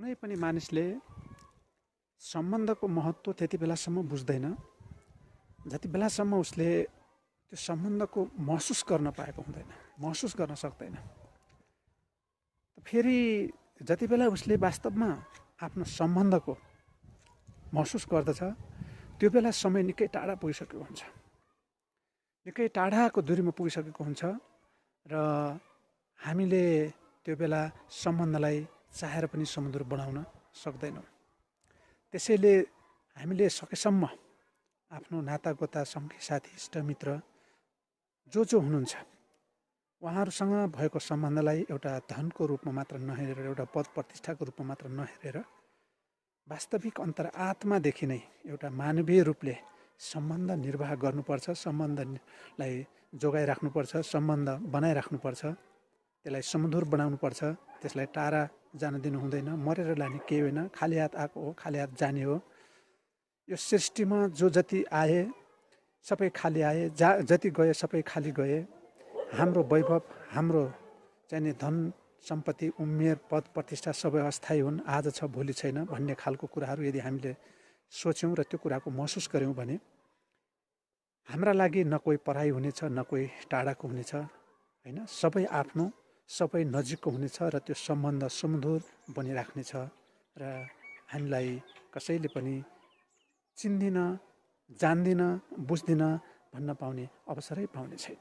कुनै पनि मानिसले सम्बन्धको महत्त्व त्यति बेलासम्म बुझ्दैन जति बेलासम्म उसले त्यो सम्बन्धको महसुस गर्न पाएको हुँदैन, महसुस गर्न सक्दैन। फेरि जति बेला उसले वास्तवमा आफ्नो सम्बन्धको महसुस गर्दछ त्यो बेला समय निकै टाढा पुगिसकेको हुन्छ, निकै टाढाको दूरीमा पुगिसकेको हुन्छ र हामीले त्यो बेला सम्बन्धलाई चाहेर पनि सुमधुर बनाउन सक्दैनौँ। त्यसैले हामीले सकेसम्म आफ्नो नातागोता सङ्गी साथी इष्टमित्र जो हुनुहुन्छ उहाँहरूसँग भएको सम्बन्धलाई एउटा धनको रूपमा मात्र नहेरेर, एउटा पद प्रतिष्ठाको रूपमा मात्र नहेरेर वास्तविक अन्तरआत्मादेखि नै एउटा मानवीय रूपले सम्बन्ध निर्वाह गर्नुपर्छ, सम्बन्धलाई जोगाइराख्नुपर्छ, सम्बन्ध बनाइराख्नुपर्छ, त्यसलाई सुमधुर बनाउनुपर्छ, त्यसलाई टाढा जान दिनु हुँदैन। मरेर लाने केही होइन, खाली हात आएको हो, खाली हात जाने हो। यो सृष्टिमा जो जति आए सबै खाली आए, जति गए सबै खाली गए। हाम्रो वैभव, हाम्रो चाहिने धन सम्पत्ति, उमेर, पद प्रतिष्ठा सबै अस्थायी हुन्, आज छ भोलि छैन भन्ने खालको कुराहरू यदि हामीले सोच्यौँ र त्यो कुराको महसुस गऱ्यौँ भने हाम्रा लागि न कोही पराई हुनेछ, न कोही टाढाको हुनेछ, होइन, सबै आफ्नो, सबै नजिकको हुनेछ र त्यो सम्बन्ध सुमधुर बनिराख्नेछ र हामीलाई कसैले पनि चिन्दिन, जान्दिन, बुझ्दिन भन्न पाउने अवसरै पाउने छैन।